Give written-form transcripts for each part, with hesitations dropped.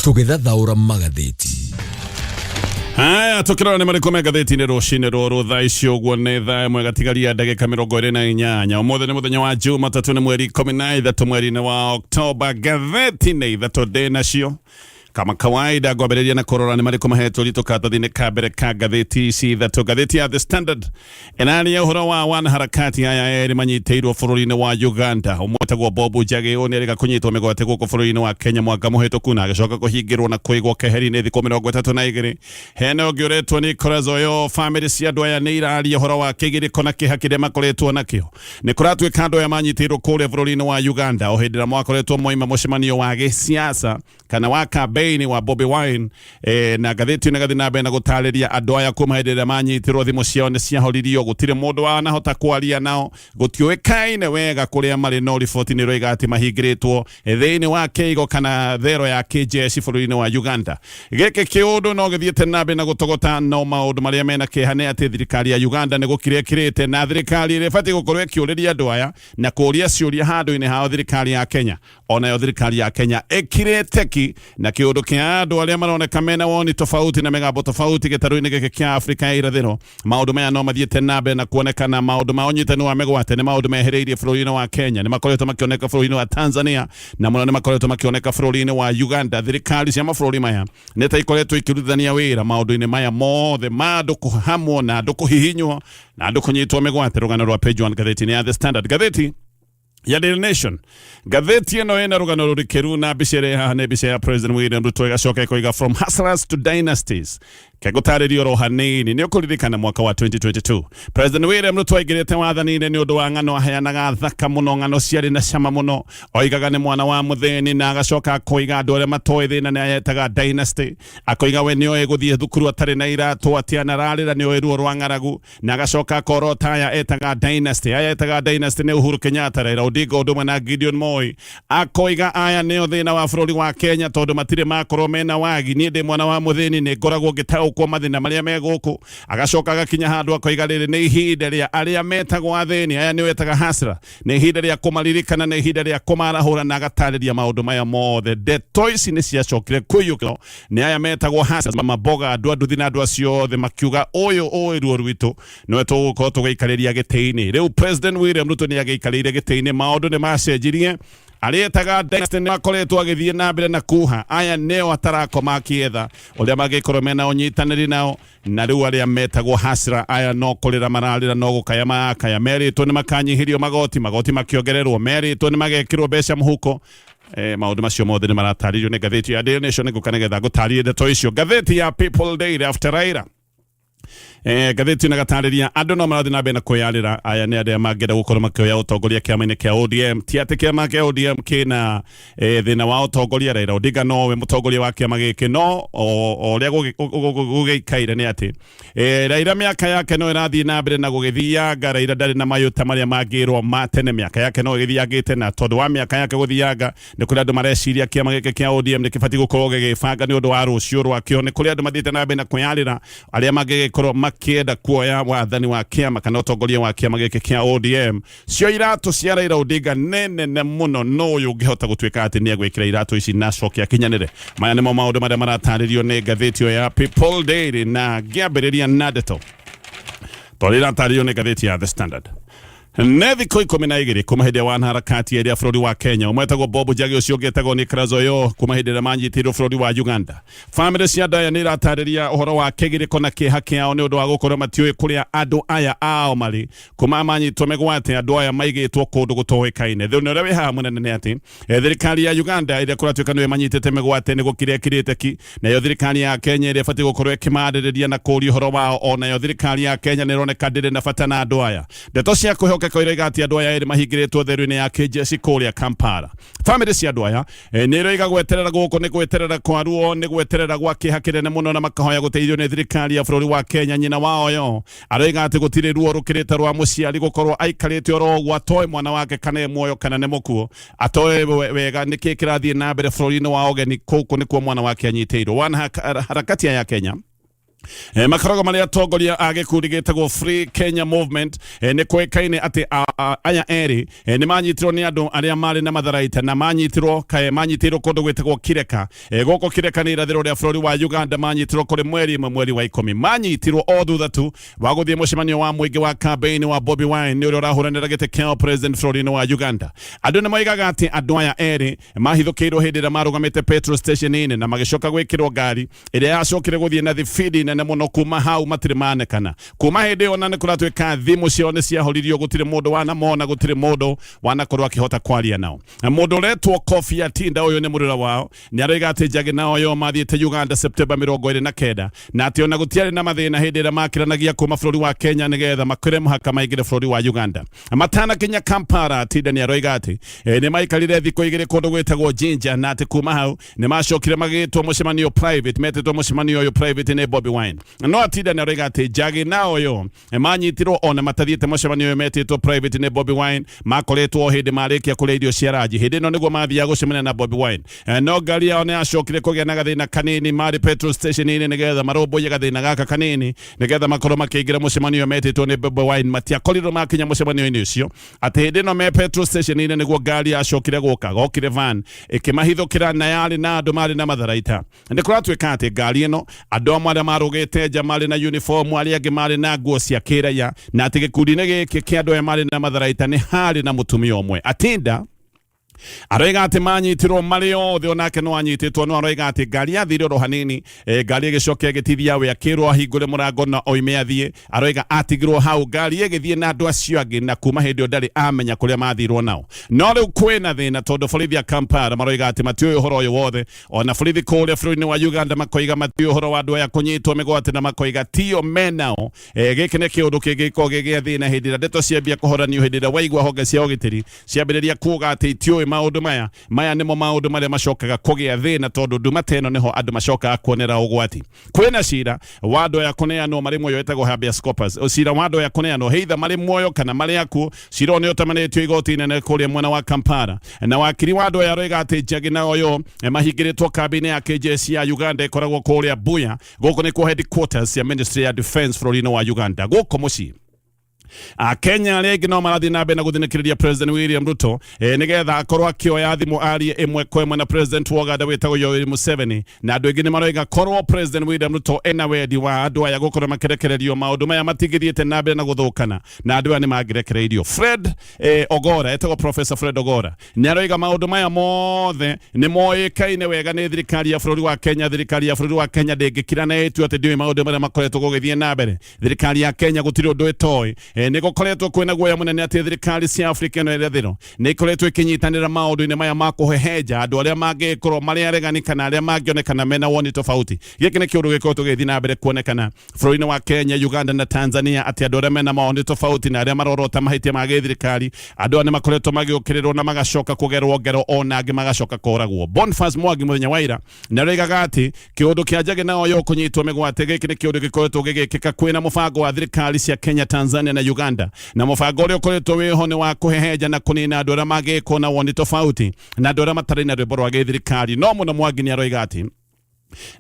Tũgĩthathaũra magathĩti. Haya, tukirora nĩ marĩkũ me ngathĩti-inĩ rũcinĩ rũrũ thaa ici ũguo nĩ thaa ĩmwe gatigaria ndagĩka 28. Ũmũthĩ nĩ mũthenya wa Jumatatũ, nĩ mweri 13 mweri-inĩ wa Oktoba. Ngathĩti nĩ ithatũ ndĩ nacio kama kawaida. Ngwambĩrĩria na kũrora nĩ marĩkũ mahetwo ritũ karatathi-inĩ ka mbere ka ngathĩti ici ithatũ. Ngathĩti ya The Standard ĩraria ũhoro wa wanaharakati aya erĩ manyitĩirwo bũrũri-inĩ wa Uganda. Ũmwe etagwo Bob Njagi, ũyũ nĩerĩga kũnyitwo mĩgwate gũkũ bũrũri-inĩ wa Kenya mwaka mũhĩtũku na agĩcoka kũhingĩrwo na kũigwo keheri-inĩ thikũ 32. Hena ũngĩ ũretwo Nicholas Oyo. Famĩlĩ cia andũ aya nĩ iraria ũhoro wa kĩgirĩko na kĩeha kĩrĩa makoretwo nakĩo. Nĩ kũratuĩka andũ aya manyitĩirwo kũrĩa bũrũri-inĩ wa Uganda o hĩndĩ ĩrĩa mwakoretwo moima mũcemanio wa gĩsiasa kana wa kambeini wa Bobi Wine. Na ngathĩti ĩno ĩgathiĩ na mbere na gũtarĩria andũ aya kuma hĩndĩ ĩrĩa manyitirwo thimũ ciao nĩ ciahoririo, gũtirĩ mũndũ wanahota kwaria nao, gũtiũĩkaine wega kũrĩa marĩ, no riboti nĩ ĩroiga atĩ mahingĩrĩtwo thĩinĩ wa kĩigo kana thero ya kĩjeshi bũrũri-inĩ wa Uganda. Gĩkĩ kĩũndũ no gĩthiĩte na mbere na gũtogota, no maũndũ marĩa mena kĩeha nĩ atĩ thirikari ya Uganda nĩ gũkira ĩkirĩte, na thirikari ĩrĩa ĩbatiĩ gũkorwo ĩkĩũrĩria andũ aya na kũũria ciũria handũ-inĩ hao thirikari ya Kenya, onayo thirikari ya Kenya ĩkirĩte ki na kĩũndũ kĩa andũ arĩa maroneka mena woni tofauti na mĩgambo tofauti gĩtarũ-inĩ gĩkĩ kĩa Afrika ya irathĩro. Maũndũ maya no mathiĩte na mbere na kuonekana. Maũndũ ma ũnyitani wa mĩgwate nĩ maũndũ mehereirie bũrũri-inĩ wa Kenya, nĩ makoretwo makĩoneka bũrũri-inĩ wa Tanzania, na mũno nĩ makoretwo makĩoneka bũrũri-inĩ wa Uganda. Thirikari cia mabũrũri maya nĩ ta ikoretwo ikĩrutithania wĩra maũndũ-inĩ maya mothe ma andũ kũhamwo na andũ kũhihinywo na andũ kũnyitwo mĩgwate. Rũgano rwa page 1 ngathĩti-inĩ ya The Standard. Ngathĩti ya Daily Nation, ngathĩti ĩno ĩna rũgano rũrikĩru na mbica ĩrĩa haha nĩ mbica ya President William Ruto, ĩgacoka ĩkoiga "From hustlers to dynasties". Kegũtarĩria oro hanini, nĩ ũkũririkana mwaka wa 2022 President William Ruto aingĩrĩte wathani-inĩ nĩ ũndũ wa ng'ano aheanaga thaka mũno, ng'ano ciarĩ na cama mũno. Oigaga nĩ mwana wa mũthĩni, na agacoka akoiga andũ arĩa matoĩ thĩna nĩ ayetaga dynasty. Akoiga we nĩoĩ gũthiĩ thukuru atarĩ na iratũ, atĩ anararĩra, nĩoĩ ruo rwa ng'aragu, na agacoka akorota aya etaga dynasty. Aya etaga dynasty nĩ Uhuru Kenyatta, Raila Odinga ũndũ ũmwe na Gideon Moi. Akoiga aya nĩo thĩna wa bũrũri wa Kenya tondũ matirĩ makorwo mena wagi. Niĩ ndĩ mwana wa mũthĩni, nĩ ngoragwo ngĩtaũkwo mathĩna marĩa me gũkũ. Agacoka agakinya handũ akoiga rĩrĩ nĩ ihinda rĩa arĩa metagwo athĩni, aya nĩo etaga hustler, nĩ ihinda rĩa kũmaririkana, nĩ ihinda rĩa kũmarahũra, na agatarĩria maũndũ maya mothe. Ndeto ici nĩ ciacokire kũiyũkio nĩ aya metagwo hustlers, maboga, andũ a nduthi na andũ acio othe, makiuga ũyũ ũĩ ruo rwitũ nĩwe tũgũkorwo tũgĩikarĩria gĩtĩ-inĩ. Rĩu President William Ruto nĩ agĩikarĩire gĩtĩ-inĩ, maũndũ nĩ macenjirie. Arĩetaga dynasty nĩ akoretwo agĩthiĩ na mbere na kuha aya nĩo atarakoma akĩetha ũrĩa mangĩkorwo mena ũnyitanĩri nao. Na rĩu arĩa metagwo hustler aya no kũrĩra mararĩra, no gũkaya marakaya. Merĩtwo nĩ makanyihĩrio magoti, magoti makĩongererwo. Merĩtwo nĩ magekĩrwo mbeca mũhuko. Maũndũ macio mothe nĩ maratarĩrio nĩ ngathĩti ya Daily Nation. Ngũka nĩgetha ngũtarĩrie ndeto icio. Ngathĩti ya People Daily, after Raila, ngathĩti ĩno ĩgatarĩria andũ no marathiĩ na mbere na kwĩyarĩra. Aya nĩ arĩa mangĩenda gũkorwo makĩoya ũtongoria kĩama-inĩ kĩa ODM. Ti atĩ kĩama kĩa ODM kĩna thĩna wa ũtongoria, Raila Odinga nowe mũtongoria wa kĩama gĩkĩ, no o ũrĩa gũgĩikaire nĩ atĩ Raila mĩaka yake no ĩrathiĩ na mbere na gũgĩthianga. Raila ndarĩ na mayũ ta marĩa mangĩrwo ma tene, mĩaka yake no ĩgĩthiangĩte, na tondũ wa mĩaka yake gũthianga nĩ kũrĩ andũ mareciria kĩama gĩkĩ kĩa ODM nĩ kĩbatiĩ gũkorwo gĩgĩbanga nĩ ũndũ wa rũciũ rwakĩo. Nĩ kũrĩ andũ mathiĩte na mbere na kwĩyarĩra arĩa mangĩgĩkorwo makĩenda kuoya wathani wa kĩama kana ũtongoria wa kĩama gĩkĩ kĩa ODM. Cio iratũ cia Raila Odinga nĩ nene mũno, no ũyũ ũngĩhota gũtuĩka atĩ nĩ egwĩkĩra iratũ ici na acoke akinyanĩre. Maya nĩmo maũndũ marĩa maratarĩrio nĩ ngathĩti ĩyo ya People Daily, na ngĩambĩrĩria na ndeto tondũ iratarĩrio nĩ ngathĩti ya The Standard. Nĩ thikũ 12 kuma hĩndĩ ya wanaharakati erĩ a bũrũri wa Kenya, ũmwe etagwo Bob Njagi, ũcio ũngĩ etagwo Nicholas Oyo, kuma hĩndĩ ĩrĩa manyitirwo bũrũri wa Uganda. Famĩlĩ cia andũ aya nĩ iratarĩria ũhoro wa kĩgirĩko na kĩeha kĩao nĩ ũndũ wa gũkorwo matiũĩ kũrĩa andũ aya ao marĩ. Kuma manyitwo mĩgwate, andũ aya maigĩtwo kũndũ gũtoĩkaine. Thĩna ũrĩa wĩ haha mũnene nĩ atĩ thirikari ya Uganda ĩrĩa kũratuĩka nĩyo ĩmanyitĩte mĩgwate nĩ gũkira ĩkirĩte ki, nayo thirikari ya Kenya ĩrĩa ĩbatiĩ gũkorwo ĩkĩmarĩrĩria na kũũria ũhoro wao, onayo thirikari ya Kenya nĩ ĩroneka ndĩrĩ na bata na andũ aya. Ndeto cia kwĩhokeka iroiga atĩ andũ aya erĩ mahingĩrĩtwo therũ-inĩ ya kĩnjeci kũrĩa Kampala. Famĩlĩ cia andũ aya nĩ iroiga gweterera gũkũ nĩ gweterera kwa ruo, nĩ gweterera gwa kĩeha kĩnene mũno, na makahoya gũteithio nĩ thirikari ya bũrũri wa Kenya. Nyina wao yo aroiga atĩ gũtirĩ ruo rũkĩrĩte rwa mũciari gũkorwo aikarĩte oro ũguo atoĩ mwana wake kana e muoyo kana nĩ mũkuũ, atoĩ wega nĩkĩ kĩrathiĩ na mbere bũrũri-inĩ wa ũgeni kũkũ nĩkuo mwana wake anyitĩirwo. Wanaharakati aya Kenya Makoragwo marĩ atongoria a gĩkundi gĩtagwo Free Kenya Movement. Nĩ kũĩkaine atĩ aya erĩ nĩ manyitirwo nĩ andũ arĩa marĩ na matharaita na manyitirwo kae manyitirwo kũndũ gwĩtagwo Kireka. Gũkũ Kireka nĩ irathĩro rĩa bũrũri wa Uganda. Manyitirwo kũrĩ mweri 1 mweri wa 10. Manyitirwo o thutha tu wa gũthiĩ mũcemanio wa mũingĩ wa campaign wa Bobi Wine, nĩ ũrĩa ũrahũranĩra gĩtĩ kĩa president bũrũri-inĩ wa Uganda. Andũ nĩ moigaga atĩ andũ aya erĩ mahithũkĩirwo hĩndĩ ĩrĩa marũgamĩte petrol station-inĩ na magĩcoka gwĩkĩrwo ngari ĩrĩa yacokire gũthiĩ na thibindi nene mũno. Kuma hau matirĩ manekana. Kuma hĩndĩ ĩyo na nĩ kũratuĩka thimũ ciao nĩ ciahoririo, gũtirĩ mũndũ wanamona, gũtirĩ mũndũ wanakorwo akĩhota kwaria nao. Na mũndũ ũretwo Kofi Atinda, ũyũ nĩ mũrĩra wao, nĩ aroiga atĩ Njagi na Oyo mathiĩte Uganda Septemba 29 na atĩ ona gũtiarĩ na mathĩna hĩndĩ ĩrĩa makĩranagia kuma bũrũri wa Kenya nĩgetha makĩre mũhaka maingĩre bũrũri wa Uganda. Matanakinya Kampala, Atinda nĩ aroiga atĩ nĩ maikarire thikũ 2 kũndũ gwĩtagwo Jinja, na atĩ kuma hau nĩ macokire magĩtwo mũcemanio private, metĩtwo mũcemanio ũyũ private nĩ Bobi Wine. No Atinda nĩ aroiga atĩ Njagi na Oyo manyitirwo ona matathiĩte mũcemanio ũyũ metĩtwo private nĩ Bobi Wine. Makoretwo o hĩndĩ marĩkia kũrĩa irio cia ranji, hĩndĩ ĩno nĩguo mathiaga gũcemania na Bobi Wine. No ngari yao nĩ yacokire kũgĩa na gathĩna kanini marĩ petrol station-inĩ. Nĩgetha marũmbũiye gathĩna gaka kanini nĩgetha makorwo makĩingĩra mũcemanio ũyũ metĩtwo nĩ Bobi Wine, matiakorirwo makinya mũcemanio-inĩ ũcio. Atĩ hĩndĩ ĩno me petrol station-inĩ nĩguo ngari yacokire gũka, gokire van ĩkĩmahithũkĩra na yarĩ na andũ marĩ na matharaita. Nĩ kũratuĩka atĩ ngari ĩno andũ amwe arĩa marũgĩte nja marĩ na uniform, arĩa angĩ marĩ na nguo cia kĩraia, na atĩ gĩkundi-inĩ gĩkĩ kĩa andũ aya marĩ na matharaita nĩ harĩ na mũtumia ũmwe. Atinda aroiga atĩ manyitirwo marĩ othe, onake no anyitĩtwo, no aroiga atĩ ngari yathire oro hanini, ngari ĩgĩcoka ĩgĩtithia we, akĩrwo ahingũre mũrango na oime athiĩ. Aroiga atigirwo hau ngari ĩgĩthiĩ na andũ acio angĩ, na kuma hĩndĩ ĩyo ndarĩ amenya kũrĩa mathirwo nao. No rĩu kwĩna thĩna tondũ borithi a Kampala maroiga atĩ matiũĩ ũhoro ũyũ wothe. Ona borithi kũrĩa bũrũri-inĩ wa Uganda makoiga matiũĩ ũhoro wa andũ aya kũnyitwo mĩgwate, na makoiga tio menao. Gĩkĩ nĩ kĩũndũ kĩngĩkorwo gĩgĩa thĩna hĩndĩ ĩrĩa ndeto ciambia kũhoranio, hĩndĩ ĩrĩa waigua honge cia ũgitĩri ciambĩrĩria kuga atĩ itiũĩ maũndũ maya. Maya nĩmo maũndũ marĩa macokaga kũgĩa thĩna, tondũ nduma ta ĩno nĩho andũ macokaga kuonera ũgwati. Kwĩna cira wa andũ aya kũneanwo marĩ muoyo wĩtagwo habeas corpus, cira wa andũ aya kũneanwo either marĩ muoyo kana marĩ akuũ. Cira ũyũ nĩ ũtamanĩtio igoti inene kũrĩa mwena wa Kampala, na wakiri wa andũ aya aroiga atĩ Njagi na Oyo mahingĩrĩtwo kambĩ-inĩ ya kĩjeshi ya Uganda ĩkoragwo kũrĩa Buya. Gũkũ nĩkuo headquarters ya Ministry ya Defense bũrũri-inĩ wa Uganda. Gũkũ mũciĩ Akenya arĩa aingĩ no marathiĩ na mbere na gũthinĩkĩrĩria President William Ruto nĩgetha akorwo akĩoya thimũ arie ĩmwe kwa ĩmwe na President wa Uganda wĩtagwo Yoweri Museveni. Na andũ aingĩ nĩ maroiga korwo President William Ruto ena wendi wa andũ aya gũkorwo makĩrekererio, maũndũ maya matingĩthiĩte na mbere na gũthũkana na andũ aya nĩ mangĩrekereirio. Fred Ogora, etagwo Professor Fred Ogora, nĩ aroiga maũndũ maya mothe nĩ moĩkaine wega nĩ thirikari ya bũrũri wa Kenya. Thirikari ya bũrũri wa Kenya ndĩngĩkira na ĩtue atĩ ndĩũĩ maũndũ marĩa makoretwo gũgĩthiĩ na mbere. Thirikari ya Kenya gũtirĩ ũndũ ĩtoĩ. Nĩ gũkoretwo kwĩna guoya mũnene atĩ thirikari cia Afrika ĩno ĩrathĩro nĩ ikoretwo ikĩnyitanĩra maũndũ-inĩ maya ma kũhehenja andũ arĩa mangĩkorwo marĩ aregani kana arĩa mangĩonekana mena woni tofauti. Gĩkĩ nĩ kĩũndũ gĩkoretwo gĩgĩthiĩ na mbere kuonekana bũrũri-inĩ wa Kenya, Uganda na Tanzania, atĩ andũ arĩa mena mawoni tofauti na arĩa marorota mahĩtia ma gĩthirikari, andũ aya nĩ makoretwo magĩũkĩrĩrwo na magacoka kũgerwo ngero, ona angĩ magacoka kũragwo. Boniface Mwangi mũthenya wa ira nĩ aroigaga atĩ kĩũndũ kĩa Njagi na Oyo kũnyitwo mĩgwate, gĩkĩ nĩ kĩũndũ gĩkoretwo gĩgĩkĩka kwĩna mũbango wa thirikari cia Kenya, Tanzania na Uganda, na mũbango ũrĩa ũkoretwo wĩho nĩ wa kũhehenja na kũnina andũ arĩa mangĩkwo na woni tofauti na andũ arĩa matarĩ na rwĩmbo rwa gĩthirikari. No mũno Mwangi nĩ aroiga atĩ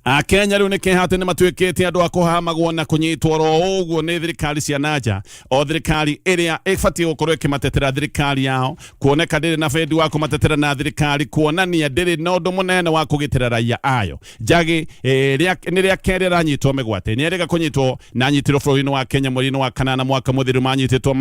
Akenya rĩu nĩ kĩeha atĩ nĩ matuĩkĩte andũ a kũhamagwo na kũnyitwo oro ũguo nĩ thirikari cia nanja, o thirikari ĩrĩa ĩbatiĩ gũkorwo ĩkĩmatetera thirikari yao kuoneka ndĩrĩ na bendi wa kũmatetera, na thirikari kuonania ndĩrĩ na ũndũ mũnene wa kũgitĩra raia ayo. Njagi nĩ rĩa kerĩ aranyitwo mĩgwate. Nĩ erĩga kũnyitwo na anyitirwo bũrũri-inĩ wa Kenya mweri-inĩ wa kanana mwaka mũthiru. Manyitĩtwo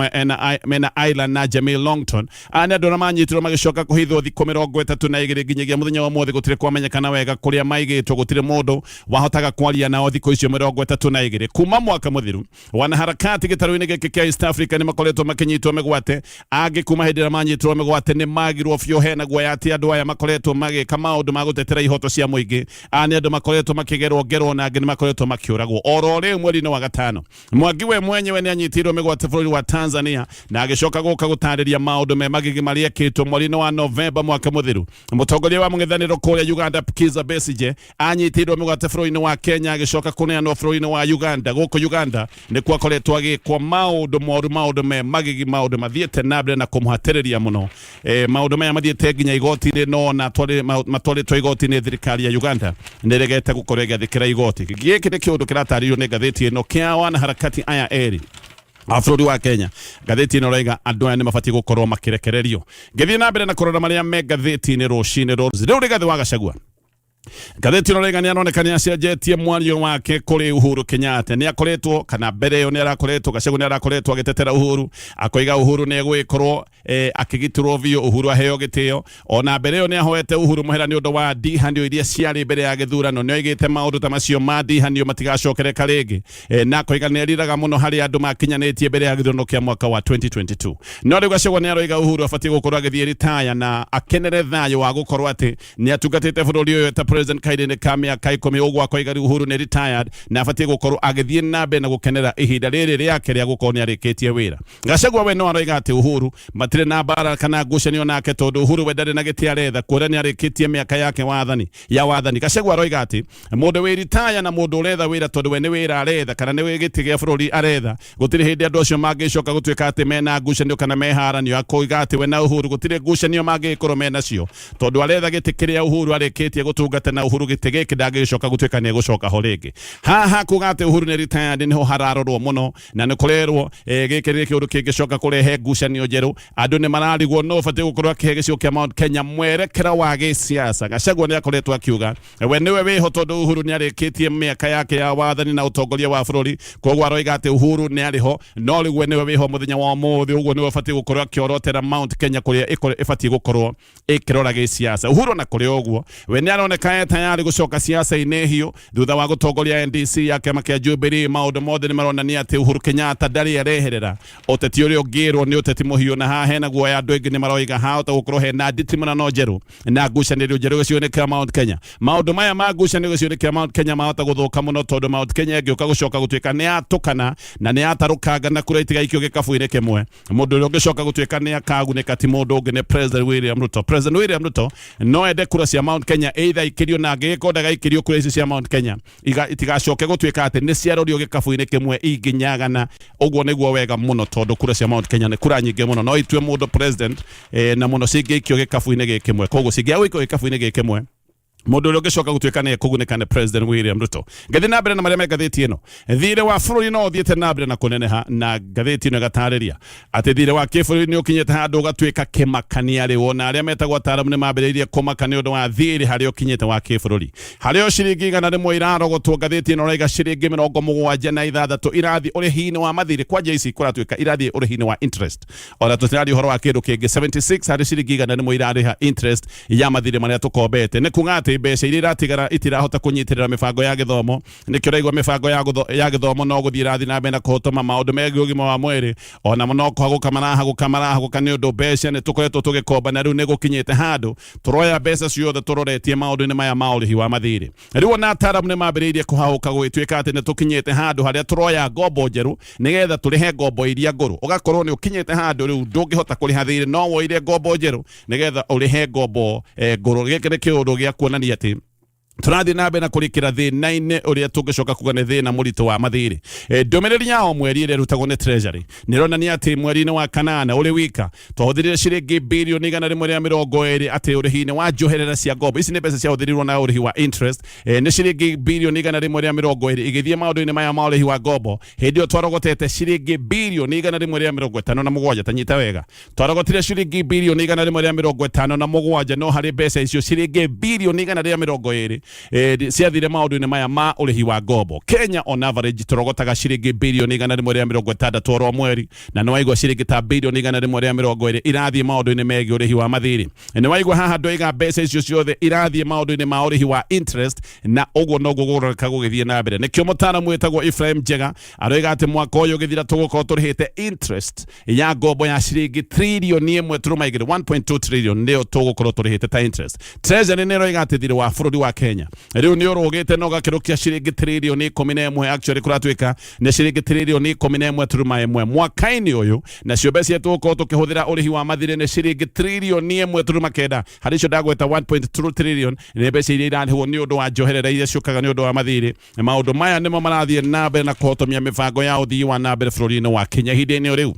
mena Island na Jamil Longton. Aya nĩ andũ arĩa manyitirwo magĩcoka kũhithwo thikũ 32, nginyagia mũthenya wa ũmũthĩ gũtirĩ kwamenyekana wega kũrĩa maigĩtwo. Gũtirĩ mũndũ wahotaga kwaria nao thikũ icio 32 kuma mwaka mũthiru. Wanaharakati gĩtarũ-inĩ gĩkĩ kĩa East Africa nĩ makoretwo makĩnyitwo mĩgwate. Angĩ kuma hĩndĩ ĩrĩa manyitirwo mĩgwate nĩ magirwo biũ. Hena guoya atĩ andũ aya makoretwo magĩka maũndũ ma gũtetera ihoto cia mũingĩ, aya nĩ andũ makoretwo makĩgerwo ngerwo na angĩ nĩ makoretwo makĩũragwo. Oro rĩu mweri-inĩ wa gatano, Mwangi we mwenyewe nĩ anyitirwo mĩgwate bũrũri wa Tanzania na agĩcoka gũka gũtarĩria maũndũ me magigi marĩa ekĩtwo mweri-inĩ wa Novemba mwaka mũthiru. Mũtongoria wa mũng'ethanĩro kũrĩa Uganda Kizza Besigye anyitirwo anyitĩirwo mĩgwate bũrũri-inĩ wa Kenya agĩcoka kũneanwo bũrũri-inĩ wa Uganda. Gũkũ Uganda nĩkuo akoretwo agĩkwo maũndũ moru, maũndũ me magigi, maũndũ mathiĩte na mbere na kũmũhatĩrĩria mũno. Maũndũ maya mathiĩte nginya igoti-inĩ, no na matwarĩtwo igoti-inĩ, thirikari ya Uganda nĩregete gũkorwo ĩgĩathĩkĩra igoti. Gĩkĩ nĩ kĩũndũ kĩratarĩrio nĩ ngathĩti ĩno kĩa wanaharakati aya erĩ a bũrũri wa Kenya. Ngathĩti ĩno ĩraiga andũ aya nĩ mabatiĩ gũkorwo makĩrekererio. Ngĩthiĩ na mbere na kũrora marĩa me ngathĩti-inĩ rũcinĩ rũrũ, rĩu Rigathĩ wa Gachagua, ngathĩti ĩno ĩraiga nĩ aroneka nĩ acenjetie mwario wake kũrĩ Uhuru Kenyatta. Nĩ akoretwo, kana mbere ĩyo nĩ arakoretwo, Gachagua nĩ arakoretwo agĩtetera Uhuru, akoiga Uhuru nĩ egũgĩkorwo akĩgitĩrwo biũ, Uhuru aheo gĩtĩo. Ona mbere ĩyo nĩ ahoete Uhuru mũhera nĩ ũndũ wa ndihanio iria ciarĩ mbere ya gĩthurano. Nĩ oigĩte maũndũ ta macio ma ndihanio matigacokereka rĩngĩ, na akoiga nĩ eriraga mũno harĩ andũ makinyanĩtie mbere ya gĩthurano kĩa mwaka wa 2022. No rĩu Gachagua nĩ aroiga Uhuru abatiĩ gũkorwo agĩthiĩ ritaya na akenere thayũ wa gũkorwo atĩ nĩ atungatĩte bũrũri ũyũ ta president kahinda-inĩ ka mĩaka 10. Ũguo akoiga rĩu Uhuru nĩ retired na abatiĩ gũkorwo agĩthiĩ na mbere na gũkenera ihinda rĩrĩ rĩake rĩa gũkorwo nĩ arĩkĩtie wĩra. Gachagua we no aroiga atĩ Uhuru matirĩ na mbara kana ngucanio nake, tondũ Uhuru we ndarĩ na gĩtĩ aretha, kuona nĩ arĩkĩtie mĩaka yake wathani ya wathani. Gachagua aroiga atĩ mũndũ wĩ ritaya na mũndũ ũretha wĩra, tondũ we nĩ wĩra aretha kana nĩ gĩtĩ gĩa bũrũri aretha, gũtirĩ hĩndĩ andũ acio mangĩcoka gũtuĩka atĩ mena ngucanio kana meharanio. Akoiga atĩ we na Uhuru gũtirĩ ngucanio mangĩgĩkorwo menacio, tondũ aretha gĩtĩ kĩrĩa Uhuru arĩkĩtie gũtungata, na Uhuru gĩtĩ gĩkĩ ndangĩgĩcoka gũtuĩka nĩ egũcoka ho rĩngĩ. Haha kuga atĩ Uhuru nĩ retired nĩho hararorwo mũno, na nĩ kũrerwo gĩkĩ nĩ kĩũndũ kĩngĩcoka kũrehe ngucanio njerũ. Andũ nĩ mararigwo no ũbatiĩ gũkorwo akĩhe gĩcigo kĩa Mount Kenya mwerekera wa gĩsiasa. Gachagua nĩ akoretwo akiuga we nĩwe wĩho, tondũ Uhuru nĩ arĩkĩtie mĩaka yake ya wathani na ũtongoria wa bũrũri. Koguo aroiga atĩ Uhuru nĩ arĩ ho, no rĩu we nĩwe wĩho mũthenya wa ũmũthĩ. Ũguo nĩwe ũbatiĩ gũkorwo akĩorotera Mount Kenya kũrĩa ĩbatiĩ gũkorwo ĩkĩrora gĩsiasa. Uhuru na kũrĩ ũguo we nĩ aroneka e tayari gũcoka siasa-inĩ hiũ thutha wa gũtongoria NDC ya kĩama kĩa Jubilee. Maũndũ mothe nĩ maronania atĩ Uhuru Kenyatta ndarĩ areherera ũteti ũrĩa ũngĩrwo nĩ ũteti mũhiũ, na haha hena guoya. Andũ aingĩ nĩ maroiga hahota gũkorwo hena nditimũrano njerũ na ngucanĩrio njerũ gĩcigo-inĩ kĩa Mount Kenya. Maũndũ maya ma ngucanĩrio gĩcigo-inĩ kĩa Mount Kenya mahota gũthũka mũno, tondũ Mount Kenya ĩngĩũka gũcoka gũtuĩka nĩ yatũkana na nĩ yatarũkanga na kura itigaikio gĩkabu-inĩ kĩmwe, mũndũ ũrĩa ũngĩcoka gũtuĩka nĩ akagunĩka ti mũndũ ũngĩ, nĩ President William Ruto. President William Ruto no ende kura cia Mount Kenya either ikĩrio, na angĩgĩkorwo ndagaikĩrio, kura ici cia Mount Kenya itigacoke gũtuĩka atĩ nĩ ciarorio gĩkabu-inĩ kĩmwe ingĩnyagana. Ũguo nĩguo wega mũno, tondũ kura cia Mount Kenya nĩ kura nyingĩ mũno, no itue mũndũ president, na mũno cingĩikio gĩkabu-inĩ gĩkĩ kĩmwe. Koguo cingĩaga gũikio gĩkabu-inĩ gĩkĩ kĩmwe, mũndũ ũrĩa ũngĩcoka gũtuĩka nĩ ekũgunĩka nĩ President William Ruto. Ngĩthiĩ na mbere na marĩa me ngathĩti ĩno, thirĩ wa bũrũri no ũthiĩte na mbere na kũneneha, na ngathĩti ĩno ĩgatarĩria atĩ thirĩ wa kĩbũrũri nĩ ũkinyĩte handũ ũgatuĩka kĩmakania. Rĩu ona arĩa metagwo ataaramu nĩ mambĩrĩirie kũmaka nĩ ũndũ wa thirĩ harĩa ũkinyĩte wa kĩbũrũri, harĩa o ciringi 100 irarogotwo. Ngathĩti ĩno ĩraiga ciringi 76 irathiĩ ũrĩhi-inĩ wa mathirĩ. Kwanja ici kũratuĩka irathiĩ ũrĩhi-inĩ wa interest, ona tũtiraria ũhoro wa kĩndũ kĩngĩ. 76 harĩ ciringi 100 irarĩha interest ya mathirĩ marĩa tũkombete. Nĩ kuga atĩ mbeca iria iratigara itirahota kũnyitĩrĩra mĩbango ya gĩthomo. Nĩkĩo ũraigua mĩbango ya gĩthomo no gũthiĩ ĩrathiĩ na mbere na kũhotoma, maũndũ megiĩ ũgima wa mwĩrĩ ona no kũhagũka marahagũka marahagũka, nĩ ũndũ mbeca nĩ tũkoretwo tũgĩkomba, na rĩu nĩ gũkinyĩte handũ tũroya mbeca ciothe tũroretie maũndũ-inĩ maya ma ũrĩhi wa mathirĩ. Rĩu ona ataaramu nĩ mambĩrĩirie kũhahũka, gũgĩtuĩka atĩ nĩ tũkinyĩte handũ harĩa tũroya ngombo njerũ nĩgetha tũrĩhe ngombo iria ngũrũ. Ũgakorwo nĩ ũkinyĩte handũ rĩu ndũngĩhota kũrĩha thirĩ, no woire ngombo njerũ nĩgetha ũrĩhe ngombo ngũrũ. Gĩkĩ nĩ kĩũndũ gĩa kuonania atĩ tũrathiĩ na mbere na kũrikĩra thĩna-inĩ ũrĩa tũngĩcoka kuga nĩ thĩna mũritũ wa mathirĩ. Ndũmĩrĩri ya o mweri ĩrĩa ĩrutagwo nĩ Treasury nĩ ĩronania atĩ mweri-inĩ wa kanana ũrĩ wika twahũthĩrire ciringi birioni 120 atĩ ũrĩhi-inĩ wa njoherera cia ngombo. Ici nĩ mbeca ciahũthĩrirwo na ũrĩhi wa interest. Nĩ ciringi birioni 120 igĩthiĩ maũndũ-inĩ maya ma ũrĩhi wa ngombo. Hĩndĩ ĩyo twarogotete ciringi birioni 157. Ta nyita wega, twarogotire ciringi birioni 157, no harĩ mbeca icio ciringi birioni 120 ciathire maũndũ-inĩ maya ma ũrĩhi wa ngombo. Kenya on average tũrogotaga ciringi birioni 160 oro mweri, na nĩ waigua ciringi ta birioni 120 irathiĩ maũndũ-inĩ megiĩ ũrĩhi wa mathirĩ. Nĩ waigua haha ndoiga mbeca icio ciothe irathiĩ maũndũ-inĩ ma ũrĩhi wa interest, na ũguo noguo gũroneka gũgĩthiĩ na mbere. Nĩkĩo mũtaaramu wĩtagwo Ephraim Njega aroiga atĩ mwaka ũyũ ũgĩthira tũgũkorwo tũrĩhĩte interest ya ngombo ya ciringi tririoni 1.2, 1.2 trillion nĩyo tũgũkorwo tũrĩhĩte ta interest. Treasury nĩ ĩroiga atĩ thirĩ wa bũrũri wa Kenya Kenya rĩu nĩ ũrũgĩte na ũgakĩrũkia ciringi 11 trillion, actually kũratuĩka nĩ ciringi 11.1 trillion mwaka-inĩ ũyũ. Nacio mbeca iria tũgũkorwo tũkĩhũthĩra ũrĩhi wa mathirĩ nĩ ciringi 1.9 trillion. Harĩ icio ndagweta, 1.2 trillion nĩ mbeca iria irarĩhwo nĩ ũndũ wa njoherera iria ciũkaga nĩ ũndũ wa mathirĩ. Maũndũ maya nĩmo marathiĩ na mbere na kũhotomia mĩbango ya ũthii wa na mbere bũrũri-inĩ wa Kenya ihinda-inĩ rĩu.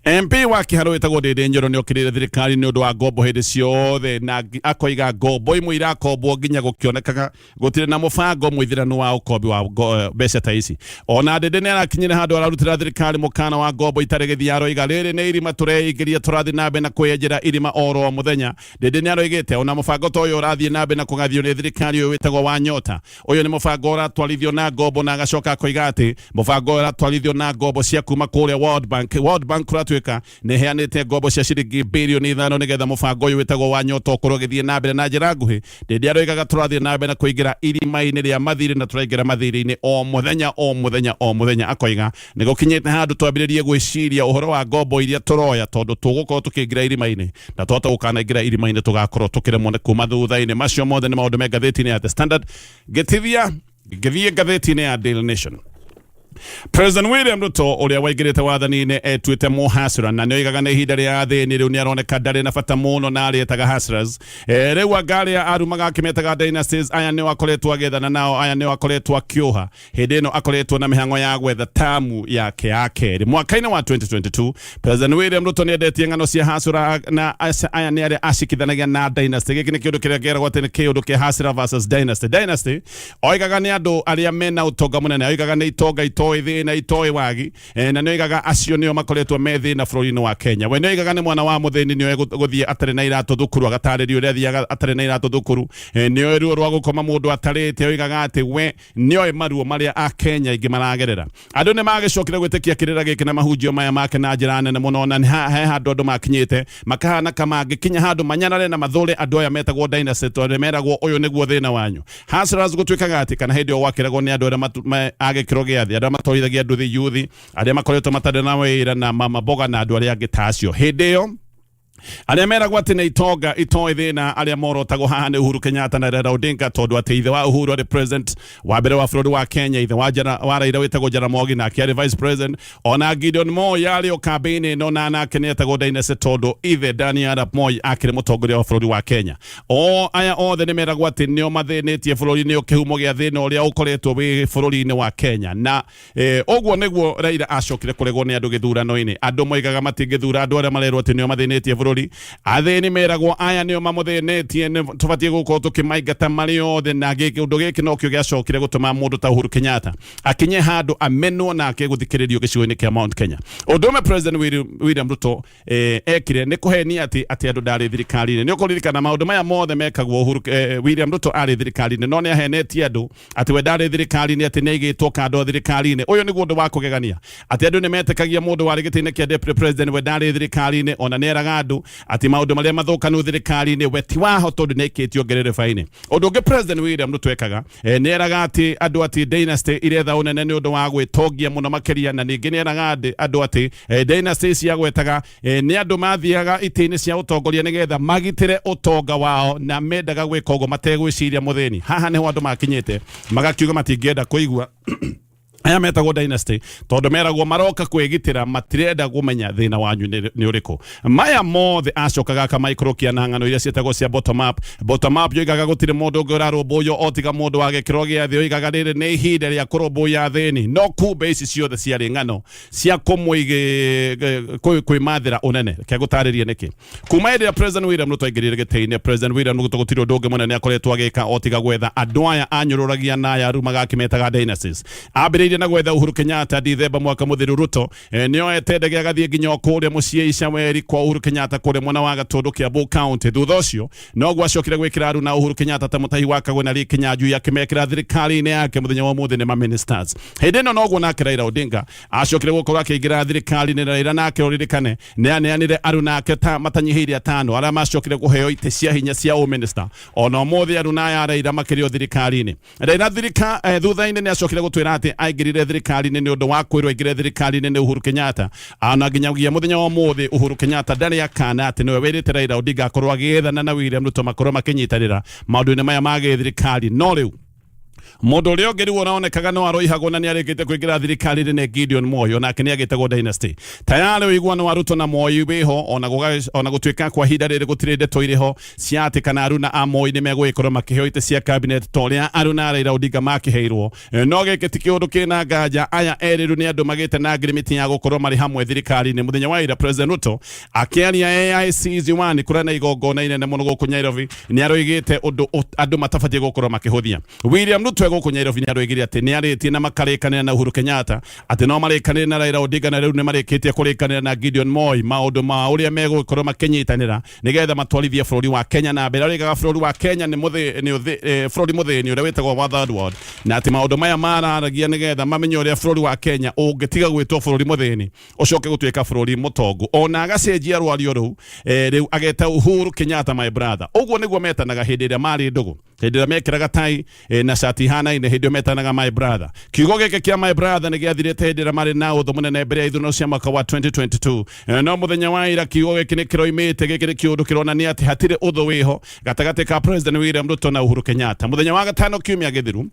MP wa Kiharu wĩtagwo Ndindi Nyoro nĩ okĩrĩire thirikari nĩ ũndũ wa ngombo hĩndĩ ciothe, na akoiga ngombo imwe irakombwo nginya gũkĩonekaga gũtirĩ na mũbango mũithĩranu wa ũkombi wa mbeca ta ici. Ona Ndindi nĩ arakinyire handũ ararutĩra thirikari mũkana wa ngombo itarĩ gĩthia. Aroiga rĩrĩ nĩ irima tũreingĩria, tũrathiĩ na mbere na kwĩyenjera irima oro mũthenya. Ndindi nĩ aroigĩte ona mũbango ta ũyũ ũrathiĩ na mbere na kũgathio nĩ thirikari, ũyũ wĩtagwo wa Nyota, ũyũ nĩ mũbango ũratwarithio na ngombo, na agacoka akoiga atĩ mũbango ũyũ ũratwarithio na ngombo cia kuma kũrĩa World Bank. World Bank kũratuĩka nĩ ĩheanĩte ngombo cia ciringi 5 birioni nĩgetha mũbango ũyũ wĩtagwo wa Nyota ũkorwo ũgĩthiĩ na mbere na njĩra nguhĩ. Ndindi aroigaga tũrathiĩ na mbere na kũingĩra irima-inĩ rĩa mathirĩ, na tũraingĩra mathirĩ-inĩ o mũthenya, o mũthenya, o mũthenya. Akoiga nĩ gũkinyĩte handũ twambĩrĩrie gwĩciria ũhoro wa ngombo iria tũroya, tondũ tũgũkorwo tũkĩingĩra irima-inĩ, na twahota gũkanaingĩra irima-inĩ tũgakorwo tũkĩremwo nĩ kuma thutha-inĩ. Macio mothe nĩ maũndũ me ngathĩti-inĩ ya The Standard. Ngĩtithia ngĩthiĩ ngathĩti-inĩ ya Daily Nation, President William Ruto ũrĩa waingĩrĩte wathani-inĩ etuĩte mũhasra na nĩoigaga nĩ ihinda rĩa athĩni, rĩu nĩaroneka ndarĩ na bata mũno na arĩa etaga hustlers. Rĩu anga arĩa arumaga akĩmetaga dynasties, aya nĩo akoretwo agĩethana nao, aya nĩo akoretwo akĩũha. Hĩndĩ ĩno akoretwo na mĩhang'o ya gwetha tamu yake ya kerĩ. Mwaka-inĩ wa 2022 President William Ruto nĩendetie ng'ano cia hasura, na aya nĩ arĩa acikithanagia na dynasty. Gĩkĩ nĩ kĩũndũ kĩrĩa kĩeragwo atĩ nĩ kĩũndũ kĩa hustler versus dynasty. Dynasty oigaga nĩ andũ arĩa mena ũtonga mũnene, oigaga nĩ itonga itoĩ thĩna, itoĩ wagi, na nĩ oigaga acio nĩo makoretwo me thĩna bũrũri-inĩ wa Kenya. We nĩ oigaga nĩ mwana wa mũthĩni, nĩoĩ gũthiĩ atarĩ na iratũ thukuru, agatarĩria ũrĩa athiaga atarĩ na iratũ thukuru, nĩoĩ ruo rwa gũkoma mũndũ atarĩte. Oigaga atĩ we nĩoĩ maruo marĩa Akenya aingĩ maragerera. Andũ nĩ magĩcokire gwĩtĩkia kĩrĩra gĩkĩ na mahunjio maya make na njĩra nene mũno, na he handũ andũ makinyĩte makahana kamangĩkinya handũ manyarare na mathũre andũ aya metagwo dynasty, tondũ meragwo ũyũ nĩguo thĩna wanyu. Hustlers gũtuĩkaga atĩ kana hĩndĩ ĩyo gwakĩragwo nĩ andũ arĩa a gĩkĩro gĩa thĩ, arĩa matwarithagia nduthi, yuthi arĩa makoretwo matarĩ na wĩra, na mama mboga na andũ arĩa angĩ ta acio. Hĩndĩ ĩyo arĩa meragwo atĩ nĩ itonga itoĩ thĩna, arĩa morotagwo haha nĩ Uhuru Kenyatta na Raila Odinga, tondũ atĩ ithe wa Uhuru arĩ president wa mbere wa bũrũri wa Kenya, ithe wa Raila wĩtagwo Jaramogi nake arĩ vice president, ona Gideon Moi arĩ o kambĩ-inĩ ĩno, na nake nĩ etagwo dynasty tondũ ithe Daniel Arap Moi akĩrĩ mũtongoria wa bũrũri wa Kenya. O aya othe nĩ meragwo atĩ nĩo mathĩnĩtie bũrũri, nĩo kĩhumo gĩa thĩna ũrĩa ũkoretwo wĩ bũrũri-inĩ wa Kenya. Na ũguo nĩguo Raila acokire kũregwo nĩ andũ gĩthurano-inĩ. Andũ moigaga matingĩthura andũ arĩa marerwo atĩ nĩo mathĩnĩtie bũrũri. Athĩni meragwo aya nĩo mamũthĩnĩtie, nĩ tũbatiĩ gũkorwo tũkĩmaingata marĩ othe. Na ũndũ gĩkĩ nokĩo gĩacokire gũtũma mũndũ ta Uhuru Kenyatta akinye handũ amenwo nake gũthikĩrĩrio gĩcigo-inĩ kĩa Mount Kenya. Ũndũ ũmwe President William Ruto ekire nĩ kũhenia atĩ andũ ndarĩ thirikari-inĩ. Nĩ ũkũririkana maũndũ maya mothe mekagwo Uhuru, William Ruto arĩ thirikari-inĩ, no nĩ ahenetie andũ atĩ we ndarĩ thirikari-inĩ, atĩ nĩ aigĩtwo kando thirikari-inĩ. Ũyũ nĩguo ũndũ wa kũgegania, atĩ andũ nĩ metĩkagia mũndũ warĩ gĩtĩ-inĩ kĩa deputy president we ndarĩ thirikari-inĩ. Ona nĩ eraga andũ atĩ maũndũ marĩa mathũkanu thirikari-inĩ we ti waho, tondũ nĩ aikĩtio ngerereba-inĩ. Ũndũ ũngĩ President William Ruto ekaga, nĩ eraga atĩ andũ atĩ dynasty iretha ũnene nĩ ũndũ wa gwĩtongia mũno makĩria. Na ningĩ nĩ eraga andũ atĩ dynasty ciagwetaga nĩ andũ mathiaga itĩ-inĩ cia ũtongoria nĩgetha magitĩre ũtonga wao, na mendaga gwĩka ũguo mategwĩciria mũthĩni. Haha nĩho andũ makinyĩte magakiuga matingĩenda kũigua aya metagwo dynasty, tondũ meragwo maroka kwĩgitĩra, matirenda kũmenya thĩna wanyu nĩ ũrĩkũ. Maya mothe acokaga akamaikũrũkia na ng'ano iria ciĩtagwo cia bottom up. Bottom up yoigaga gũtirĩ mũndũ ũngĩ ũrarũmbũywo o tiga mũndũ wa gĩkĩro gĩa thĩ. Oigaga rĩrĩ nĩ ihinda rĩa kũrũmbũiya athĩni, no kumbe ici ciothe ciarĩ ng'ano cia kwĩmathĩra ũnene. Reke ngũtarĩrie nĩkĩ. Kuma hĩndĩ ĩrĩa President William Ruto aingĩrire gĩtĩ-inĩ, President William Ruto gũtirĩ ũndũ ũngĩ mũnene akoretwo agĩka o tiga gwetha andũ aya anyũrũragia na aya arumaga akĩmetaga dynasties. Ambĩrĩirie na gwetha Uhuru Kenyatta. Dithemba mwaka mũthiru Ruto nĩoete ndege agathiĩ nginya o kũrĩa mũciĩ Icaweri kwa Uhuru Kenyatta, kũrĩa mwena wa Gatũndũ, Kiambu County. Thutha ũcio noguo acokire gwĩkĩra aruna Uhuru Kenyatta ta Mũtahi wa Kagwe na Lee Kinyanjui, akĩmekĩra thirikari-inĩ yake. Mũthenya wa ũmũthĩ nĩ ma ministers. Hĩndĩ ĩno noguo nake Raila Odinga acokire gũkorwo akĩingĩra thirikari-inĩ. Raila nake, ũririkane, nĩ aneanire aruna ake ta matanyihĩire atano arĩa macokire kũheo itĩ cia hinya cia ũminista. Ona ũmũthĩ aruna aya a Raila makĩrĩ o thirikari-inĩ. Raila thutha-inĩ nĩ acokire gũtwĩra atĩ aingĩrire aingĩrire thirikari-inĩ nĩ ũndũ wa kwĩrwo aingĩre thirikari-inĩ nĩ Uhuru Kenyatta. Ona nginyagia mũthenya wa ũmũthĩ Uhuru Kenyatta ndarĩ akana atĩ nĩwe wĩrĩte Raila Odinga akorwo agĩethana na William Ruto makorwo makĩnyitanĩra maũndũ-inĩ maya ma gĩthirikari. No rĩu mũndũ ũrĩa ũngĩ rĩu ũraonekaga no aroihagwo na nĩ arĩkĩte kũingĩra thirikari-inĩ nĩ Gideon Moi, onake nĩ agĩtagwo dynasty. Tayarĩ ũiguano wa Ruto na Moi wĩho, ona gũtuĩka kwa ihinda rĩrĩ gũtirĩ ndeto irĩ ho cia atĩ kana aruna a Moi nĩ megũgĩkorwo makĩheo itĩ cia cabinet ta ũrĩa aruna a Raila Odinga makĩheirwo. No gĩkĩ ti kĩũndũ kĩna nganja, aya erĩ rĩu nĩ andũ magĩte na ngirimiti ya gũkorwo marĩ hamwe thirikari-inĩ. Mũthenya wa ira President Ruto akĩaria AIC Ziwani kũrĩa na igongona inene mũno gũkũ Nairobi nĩ aroigĩte ũndũ andũ matabatiĩ gũkorwo makĩhũthia. William Ruto e gũkũ Nairobi nĩ aroigire atĩ nĩ arĩtie na makarĩkanĩra na Uhuru Kenyatta atĩ no marĩkanĩre na Raila Odinga na rĩu nĩ marĩkĩtie kũrĩkanĩra na Gideon Moi maũndũ ma ũrĩa megũgĩkorwo makĩnyitanĩra nĩgetha matwarithie bũrũri wa Kenya na mbere. Aroigaga bũrũri wa Kenya nĩ bũrũri mũthĩni ũrĩa wĩtagwo wa third world, na atĩ maũndũ maya mararagia nĩgetha mamenye ũrĩa bũrũri wa Kenya ũngĩtiga gwĩtwo bũrũri mũthĩni ũcoke gũtuĩka bũrũri mũtongu. Ona agacenjia rwario rũu, rĩu ageta Uhuru Kenyatta my brother. Ũguo nĩguo metanaga hĩndĩ ĩrĩa marĩ ndũgũ, hĩndĩ ĩrĩa mekĩraga tai na cati ihanaine, hĩndĩ ĩyo metanaga my brother. Kiugo gĩkĩ kĩa my brother nĩ gĩathirĩte hĩndĩ ĩrĩa marĩ na ũthũ mũnene mbere ya ithurano cia mwaka wa 2022. No mũthenya wa ira kiugo gĩkĩ nĩ kĩroimĩte. Gĩkĩ nĩ kĩũndũ kĩronania atĩ hatirĩ ũthũ wĩho gatagatĩ ka President William Ruto na Uhuru Kenyatta. Mũthenya wa gatano kiumia gĩthiru,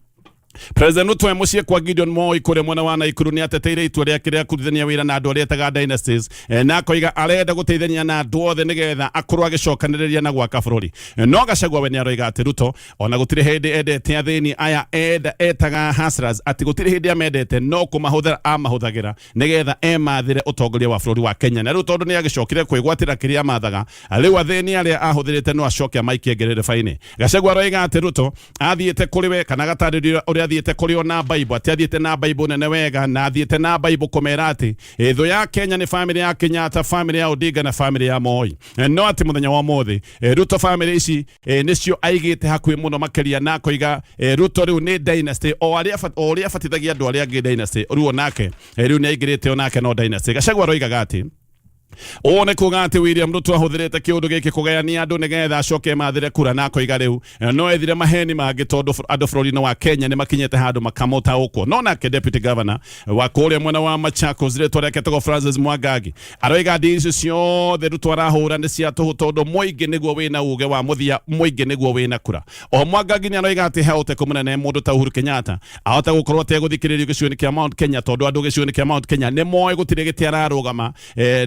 President Ruto e mũciĩ kwa Gideon Moi kũrĩa mwena wa Naikuru nĩ ateteire itua rĩake rĩa kũrutithania wĩra na andũ arĩa etaga dynasties, na akoiga arenda gũteithania na andũ othe nĩgetha akorwo agĩcokanĩrĩria na gwaka bũrũri. No Gachagua we nĩ aroiga atĩ Ruto ona gũtirĩ hĩndĩ endete athĩni aya enda etaga hustlers, atĩ gũtirĩ hĩndĩ amendete no kũmahũthĩra amahũthagĩra nĩgetha emathĩre ũtongoria wa bũrũri wa Kenya. Na rĩu tondũ nĩ agĩcokire kwĩgwatĩra kĩrĩa amathaga, rĩu athĩni arĩa ahũthĩrĩte no acoke amaikie ngerereba-inĩ. Gachagua aroiga atĩ Ruto athiĩte kũrĩ we kana agatarĩria ũrĩa athiĩte kũrĩ o na Bible, atĩ athiĩte na Bible nene wega na athiĩte na Bible kũmera atĩ thũ ya Kenya nĩ famĩlĩ ya Kenyatta, famĩlĩ ya Odinga na famĩlĩ ya Moi. No atĩ mũthenya wa ũmũthĩ Ruto famĩlĩ ici nĩcio aigĩte hakuhĩ mũno makĩria, na akoiga Ruto rĩu nĩ dynasty, o ũrĩa abatithagia andũ arĩa angĩ dynasty, rĩu onake rĩu nĩ aingĩrĩte onake no dynasty. Gachagua aroigaga atĩ ũũ nĩ kuga atĩ William Ruto ahũthĩrĩte kĩũndũ gĩkĩ kũgayania andũ nĩgetha acoke mathĩre kura, na akoiga rĩu no ethire maheni mangĩ tondũ andũ bũrũri-inĩ wa Kenya nĩ makinyĩte handũ makamũtaũkwo. No nake deputy governor wa kũrĩa mwena wa Machakos rĩtwa rĩake etagwo Francis Mwangangi aroiga ndini icio ciothe Ruto arahũra nĩ cia tũhũ tondũ mũingĩ nĩguo wĩna uge wa mũthia, mũingĩ nĩguo wĩna kura. Oho Mwangangi nĩ aroiga atĩ he ũteku mũnene mũndũ ta Uhuru Kenyatta ahota gũkorwo ategũthikĩrĩrio gĩcigo-inĩ kĩa Mount Kenya tondũ andũ gĩcigo-inĩ kĩa Mount Kenya nĩ moĩ gũtirĩ gĩtĩ ararũgama,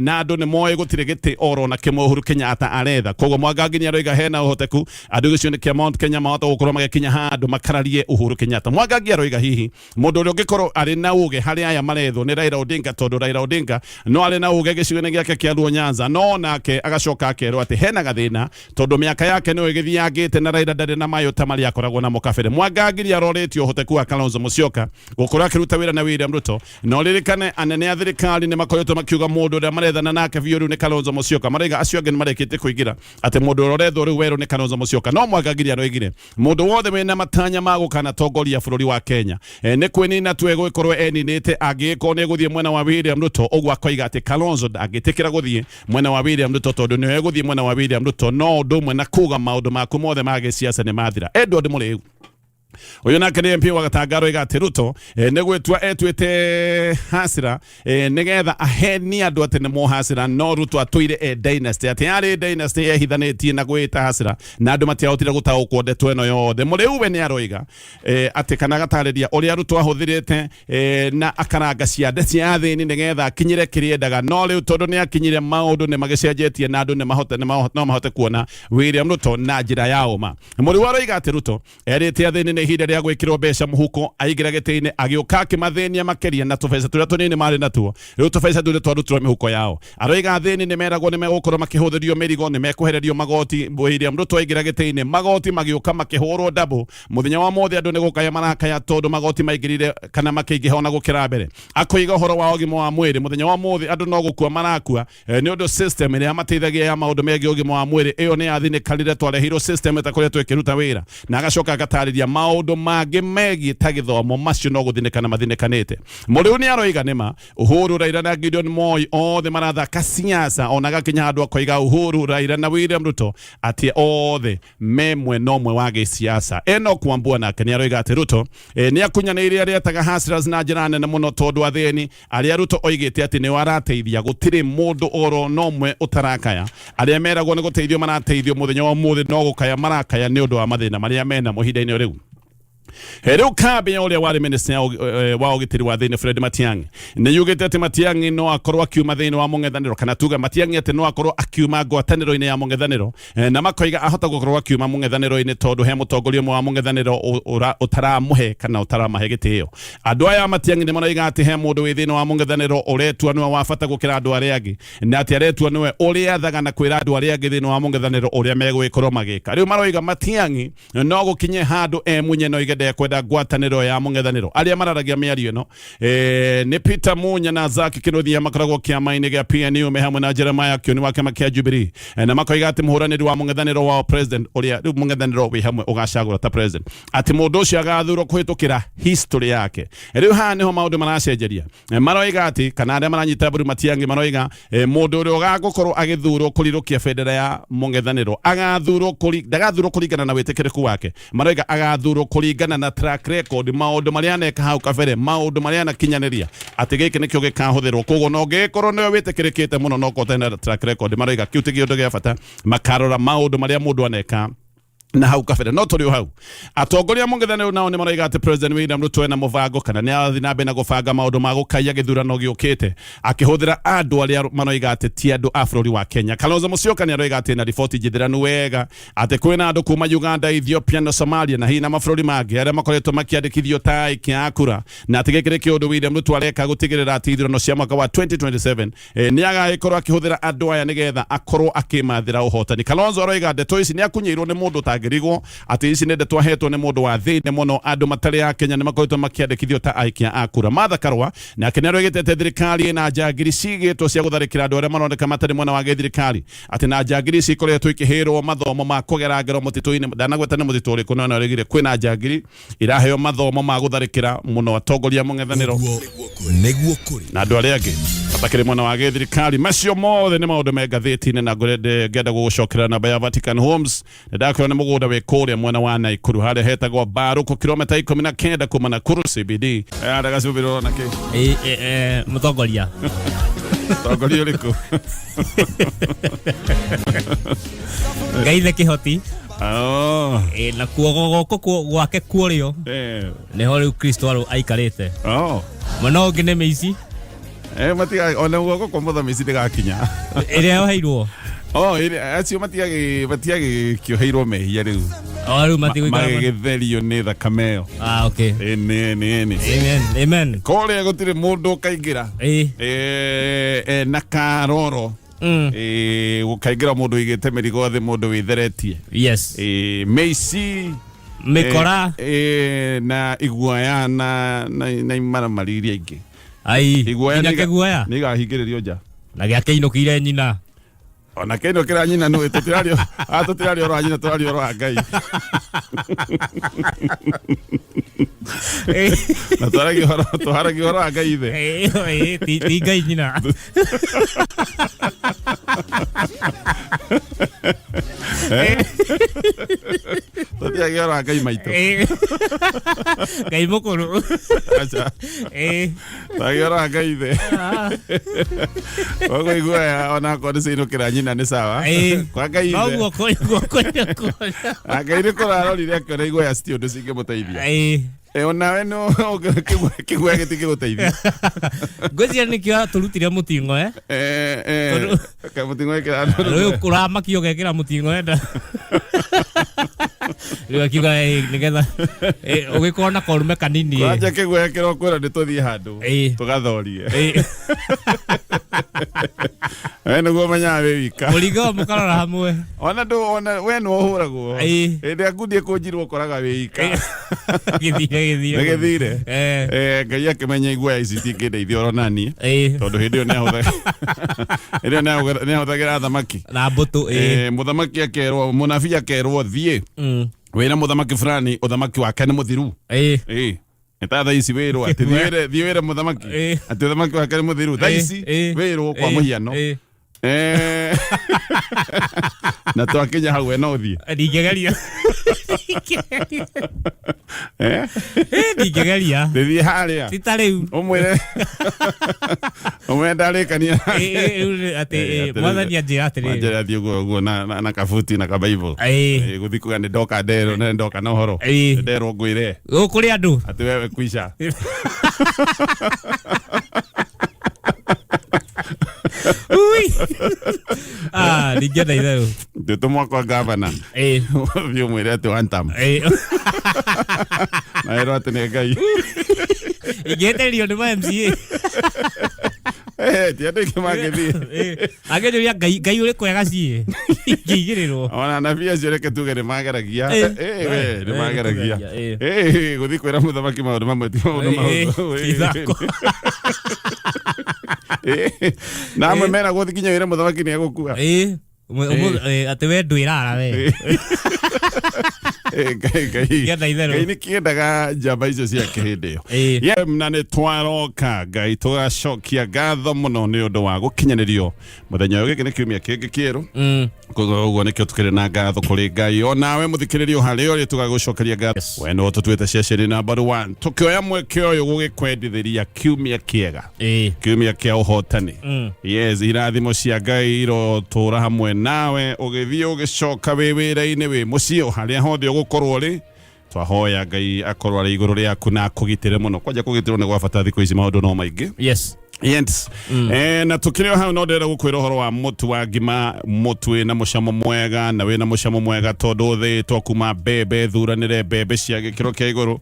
na andũ nĩ moĩ gũtirĩ gĩtĩ oro na kĩmwe Uhuru Kenyatta aretha. Koguo Mwangangi nĩ aroiga hena ũhoteku andũ gĩcigo-inĩ kĩa Mount Kenya mahota gũkorwo magĩkinya handũ makararie Uhuru Kenyatta. Mwangangi aroiga hihi mũndũ ũrĩa ũngĩkorwo arĩ na ũge harĩ aya marethwo nĩ Raila Odinga, tondũ Raila Odinga no arĩ na ũge gĩcigo-inĩ gĩake kĩa Luo Nyanza, no nake agacoka akerwo atĩ hena gathĩna tondũ mĩaka yake nĩyo ĩgĩthiangĩte na Raila ndarĩ na mayũ ta marĩa akoragwo namo kabere. Mwangangi nĩ arorĩtie ũhoteku wa Kalonzo Musyoka gũkorwo akĩruta wĩra na William Ruto, na ũririkane anene a thirikari nĩ makoretwo makiuga mũndũ ũrĩa marethana nake biũ rĩu nĩ Kalonzo Musyoka. Maraiga acio angĩ nĩ marĩkĩtie kũingĩra atĩ mũndũ ũrĩa ũrethwo rĩu werũ nĩ Kalonzo Musyoka. No Mwangangi nĩ aroigire mũndũ wothe wĩna matanya ma gũkanatongoria bũrũri wa Kenya nĩ kwĩnina tu egũgĩkorwo eninĩte angĩgĩkorwo nĩ egũthiĩ mwena wa William Ruto. Ũguo akoiga atĩ Kalonzo ndangĩtĩkĩra gũthiĩ mwena wa William Ruto tondũ nĩwe egũthiĩ mwena wa William Ruto no ũndũ ũmwe na kuga maũndũ maku mothe ma gĩsiasa nĩ mathira. Edward Mũrĩu ũyũ nake nĩ MP wa Gatanga aroiga atĩ Ruto nĩ gwĩtua etuĩte hasira, nĩgetha ahenie andũ atĩ nĩ mũhasira, no Ruto atũire e dynasty, atĩ yarĩ dynasty ehithanĩtie na gwĩta hasira na andũ matiahotire gũtaũkwo ndeto ĩno yothe. Mũrĩu we nĩ aroiga atĩ kana agatarĩria ũrĩa Ruto ahũthĩrĩte na akaranga ciande cia athĩni nĩgetha akinyĩre kĩrĩa endaga, no rĩu tondũ nĩ akinyire maũndũ nĩ magĩcenjetie na andũ no mahote kuona William Ruto na njĩra ya ũma. Mũrĩu aroiga atĩ Ruto erĩte athĩni nĩ ihinda rĩa gwĩkĩrwo mbeca mũhuko, aingĩra gĩtĩ-inĩ agĩũka akĩmathĩnia makĩria na tũbeca tũrĩa tũnini marĩ natuo, rĩu tũbeca tũu nĩ twarutirwo mĩhuko yao. Aroiga athĩni nĩ meragwo nĩ megũkorwo makĩhũthĩrio mĩrigo, nĩ mekwehererio magoti. William Ruto aingĩra gĩtĩ-inĩ magoti magĩũka makĩhũrwo double. Mũthenya wa mothe andũ nĩ gũkaya marakaya tondũ magoti maingĩrire kana makĩingĩha ona gũkĩra mbere. Akoiga ũhoro wa ũgima wa mwĩrĩ, mũthenya wa mũthĩ andũ no gũkua marakua nĩ ũndũ system ĩrĩa yamateithagia ya maũndũ megiĩ ũgima wa mwĩrĩ ĩyo nĩ yathinĩkanire, twarehirwo system ĩtakoretwo ĩkĩruta wĩra. Na agacoka agatarĩria maũndũ Maũndũ mangĩ megiĩ ta gĩthomo macio no gũthinĩkana mathinĩkanĩte. Mũrĩu nĩ aroiga nĩma Uhuru, Raila na Gideon Moi othe marathaka siasa, ona gakinya handũ akoiga Uhuru, Raila na William Ruto atĩ othe me mwena ũmwe wa gĩsiasa. Enoch Wambua nake nĩ aroiga atĩ Ruto nĩ akunyanĩire arĩa etaga hustlers na njĩra nene mũno, tondũ athĩni arĩa Ruto oigĩte atĩ nĩo arateithia gũtirĩ mũndũ oro na ũmwe ũtarakaya. Arĩa meragwo nĩ gũteithio marateithio mũthenya wa ũmũthĩ no gũkaya marakaya nĩ ũndũ wa mathĩna marĩa menamo ihinda-inĩ rĩu. Rĩu kambĩ ya ũrĩa warĩ minista wa ũgitĩri wa thĩinĩ Fred Matiang'i nĩ yugĩte atĩ Matiang'i no akorwo akiuma thĩinĩ wa mũng'ethanĩro, kana tuge Matiang'i atĩ no akorwo akiuma ngwatanĩro-inĩ ya mũng'ethanĩro, na makoiga ahota gũkorwo akiuma mũng'ethanĩro-inĩ tondũ he mũtongoria ũmwe wa mũng'ethanĩro ũtaramũhe kana ũtaramahe gĩtĩo. Andũ aya a Matiang'i nĩ maroiga atĩ he mũndũ wĩ thĩinĩ wa mũng'ethanĩro ũretua nĩwe wa bata gũkĩra andũ arĩa angĩ, na atĩ aretua nĩwe ũrĩathaga na kwĩra andũ arĩa angĩ thĩinĩ wa mũng'ethanĩro ũrĩa megũgĩkorwo magĩka. Rĩu maroiga Matiang'i no gũkinye handũ e munye no ige ndekwenda ngwatanĩro ya mũng'ethanĩro. Arĩa mararagia mĩario ĩno nĩ Peter Munya na Zack Kinuthia, makoragwo kĩama-inĩ gĩa PNU me hamwe na Jeremiah Kioni wa kĩama kĩa Jubilee, na makoiga atĩ mũhũranĩri wa mũng'ethanĩro wao president ũrĩa rĩu mũng'ethanĩro wĩ hamwe ũgacagũra ta president, atĩ mũndũ ũcio agathurwo kũhĩtũkĩra history yake. Rĩu haha nĩho maũndũ maracenjeria. Maroiga atĩ kana arĩa maranyita mbaru Matiang'i maroiga mũndũ ũrĩa ũgagũkorwo agĩthurwo kũrirũkia bendera ya mũng'ethanĩro agathurwo ndagathurwo kũringana na wĩtĩkĩrĩku wake. Maroiga agathurwo kũringana na track record, maũndũ marĩa aneka hau kabere, maũndũ marĩa anakinyanĩria, atĩ gĩkĩ nĩkĩo gĩkahũthĩrwo. Koguo no ũngĩgĩkorwo nĩwe wĩtĩkĩrĩkĩte mũno no ũkorwo ũtarĩ na track record, maroiga kĩu ti kĩũndũ gĩa bata, makarora maũndũ marĩa mũndũ aneka na hau kabere. No tũrĩ o hau, atongoria a mũng'ethanĩro nao nĩ maroiga atĩ President William Ruto ena mũbango kana nĩ arathiĩ na mbere na gũbanga maũndũ ma gũkaiya gĩthurano gĩũkĩte akĩhũthĩra andũ arĩa maroiga atĩ ti andũ a bũrũri wa Kenya. Kalonzo Musyoka nĩ aroiga atĩ na riboti njithĩranu wega atĩ kwĩna andũ kuma Uganda, Ethiopia na Somalia na hihi na mabũrũri mangĩ arĩa makoretwo makĩandĩkithio ta aikia a kura, na atĩ gĩkĩ nĩ kĩũndũ William Ruto areka gũtigĩrĩra atĩ ithurano cia mwaka wa 2027 nĩ agagĩkorwo akĩhũthĩra andũ aya nĩgetha akorwo akĩmathĩra ũhotani. Kalonzo aroiga ndeto ici nĩ akunyĩirwo nĩ mũndũ ũtangĩrigwo atĩ ici nĩ ndeto ahetwo nĩ mũndũ wa thĩinĩ mũno. Andũ matarĩ a Kenya nĩ makoretwo makĩandĩkithio ta aikia a kura. Martha Karua nake nĩ aroigĩte atĩ thirikari ĩna njangiri cigĩtwo cia gũtharĩkĩra andũ arĩa maroneka matarĩ mwena wa gĩthirikari, atĩ na njangiri ici ikoretwo ikĩhĩrwo mathomo ma kũgera ngero mũtitũ-inĩ. Ndanagweta nĩ mũtitũ ũrĩkũ, no nĩaroigire kwĩna njangiri iraheo mathomo ma gũtharĩkĩra mũno atongoria a mũng'ethanĩro Nĩguo kũrĩ na andũ arĩa angĩ matakĩrĩ mwena wa gĩthirikari. Macio mothe nĩ maũndũ me ngathĩti-inĩ, na ngenda gũgũcokera namba ya Vatican Homes. Nĩ ndakwĩra nĩ mũgũnda wĩ kũrĩa mwena wa Naikuru harĩa hetagwo Mbarũkũ, kilomita 19 kuma Nakuru CBD. Ndagacumbĩrwo ona kĩ? Mũtongoria. Tongoria ũrĩkũ? Ngai nĩ kĩhoti. Oh. Na kuo guoko gwake kuorio niho riu Kristo aikarite. Oh. Mwena ũngĩ nĩ mĩici. Matiga ona guoko kwa mũthamisi ndĩgakinya. Ĩrĩa yoheirwo. Oh, acio matiagĩkĩoheirwo mehia rĩu. O rĩu matigũikara. Magĩgĩtherio nĩ thakame ĩyo. Ah, okay. Ĩni ĩni ĩni. Amen. Amen. Kũrĩa gũtirĩ mũndũ ũkaingĩra. Na karoro. Gũkaingĩra mũndũ ũigĩte mĩrigo thĩ, mũndũ wĩtheretie. Yes. Mĩici, mĩkora, na iguoya na imaramari iria ingĩ. Ai, Iguoya nginya kĩguoya. Nĩ igahingĩrĩrio nja. Na gĩakĩinũkĩire nyina. Ona kĩinũkĩra nyina nĩ tũtirario, tũtirario ũhoro wa nyina, tũrario ũhoro wa Ngai. Na twaragia ũhoro, twaragia ũhoro wa Ngai ithe. Ti Ngai nyina. Tũtiragia ũhoro wa Ngai maitũ. Ngai mũkũrũ. Aca. Twaragia ũhoro wa Ngai ithe. Koguo iguoya ona akorwo nĩ ciinũkĩra nyina nĩ sawa. Kwa Ngai No ithe. guoko guoko guoko. Ngai nĩ kũrarorire akĩona iguoya citirĩ ũndũ cingĩmũteithia. Onawe no kĩguoya gĩtingĩgũteithia. Ngwĩciria nĩkĩo atũrutire mũting'oe. Kamũting'oe kĩra Rĩu kũramakio ũgekĩra mũting'oe nda. Rĩu akiuga nĩgetha ũgĩkorwo na korume kanini. Kwanja kĩguoya kĩrokwĩra nĩ tũthiĩ handũ tũgathorie. We nĩguo ũmenyaga wĩ wika. Mũringo mũkarora hamwe. Ona ndũ ona we nĩ ũhũragwo. Hĩndĩ ĩrĩa ngundi ĩkũnjirwo ũkoraga wĩ ika. Gĩthire gĩthire. Nĩ gĩthire. Ngai akĩmenya iguoya ici itingĩndeithia oro naniĩ. Tondũ hĩndĩ ĩyo hĩndĩ ĩyo nĩahũthagĩra thamaki. Na mbũtũ. Mũthamaki akerwo, mũnabii akerwo thiĩ. Wĩra mũthamaki fulani ũthamaki wake nĩ mũthiru. Ĩĩ, nĩ ta thaa ici wĩrwo atĩ thiĩ wĩre mũthamaki atĩ ũthamaki wake nĩ mũthiru thaa ici, wĩrwo kwa mũhiano. Na twakinya hau we no ũthiĩ? Ndingĩgeria. Ndingĩgeria. Ndĩthiĩ harĩa. Ti ta rĩu. Ũmwĩre ndarĩkania. Rĩu atĩ mwathani anjĩra atĩrĩrĩ. Manjĩra thiĩ ũguo ũguo na kabuti na kabaibũ. Gũthiĩ kuga nĩ ndoka nderwo, nĩ ndoka na ũhoro. Nderwo ngwĩre. Gũkũ kũrĩ andũ. Atĩ wewe kwisha. Ui. Ah, ndingĩenda itherũ. Ndĩtũmwo kwa gavana. Thiĩ ũmwĩre atĩ one term. Na ĩrwo atĩ nĩ Ngai. Ingĩhĩtĩrĩrio nĩ ma MCA. Ti andũ aingĩ mangĩthiĩ. Angĩnjũria Ngai ũrĩkũ agaciĩ. Ingĩigĩrĩrwo. Ona anabii acio reke tuge nĩ mageragia. We, nĩ mageragia. Nĩ kũgeria. Gũthiĩ kwĩra mũthamaki maũndũ mamwe ti maũndũ mahũthũ. Ti ithako. Na amwe meragwo nginya wĩre mũthamaki nĩ egũkua. Atĩ we ndwĩrara we. Ngai Ngai. Ngĩenda itherũ. Ngai nĩ kĩendaga njamba icio ciake hĩndĩ ĩyo. Yeah, na nĩ twaroka Ngai tũgacokia ngatho mũno nĩ ũndũ wa gũkinyanĩrio mũthenya ũyũ. Gĩkĩ nĩ kiumia kĩngĩ kĩerũ. Koguo ũguo nĩkĩo tũkĩrĩ na ngatho kũrĩ Ngai. Onawe mũthikĩrĩrio harĩa ũrĩ, tũgagũcokeria ngatho. We nĩwe tũtuĩte ceceni number one, tũkĩoya mweke ũyũ gũgĩkwendithĩria kiumia kĩega, kiumia kĩa ũhotani. Yes, irathimo cia Ngai irotũra hamwe nawe ũgĩthiĩ ũgĩcoka, wĩ wĩra-inĩ, wĩ mũciĩ, o harĩa hothe ũgũkorwo ũrĩ. Twahoya Ngai akorwo arĩ igũrũ rĩaku na akũgitĩre mũno. Kwanja kũgitĩrwo nĩ gwa bata thikũ ici, maũndũ no maingĩ. Yes. Na tukĩrĩ o hau no ndĩrenda gũkwĩra ũhoro wa mũtu wa ngima, mũtu wĩna mũcamo mwega, na wĩna mũcamo mwega tondũ ũthĩĩtwo kuma mbembe thuranĩre, mbembe cia gĩkĩro kĩa igũrũ.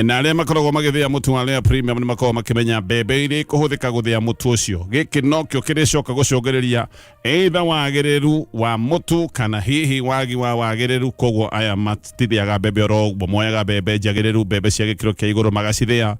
Na arĩa makoragwo magĩthĩa mũtu wa Lea Premium nĩ makoragwo makĩmenya mbembe iria ikũhũthĩka gũthĩa mũtu ũcio. Gĩkĩ nokĩo kĩrĩcoka gũcũngĩrĩria either wagĩrĩru wa mũtu kana hihi wagi wa wagĩrĩru. Koguo aya matithĩaga mbembe oro ũguo, moyaga mbembe njagĩrĩru, mbembe cia gĩkĩro kĩa igũrũ magacithĩa.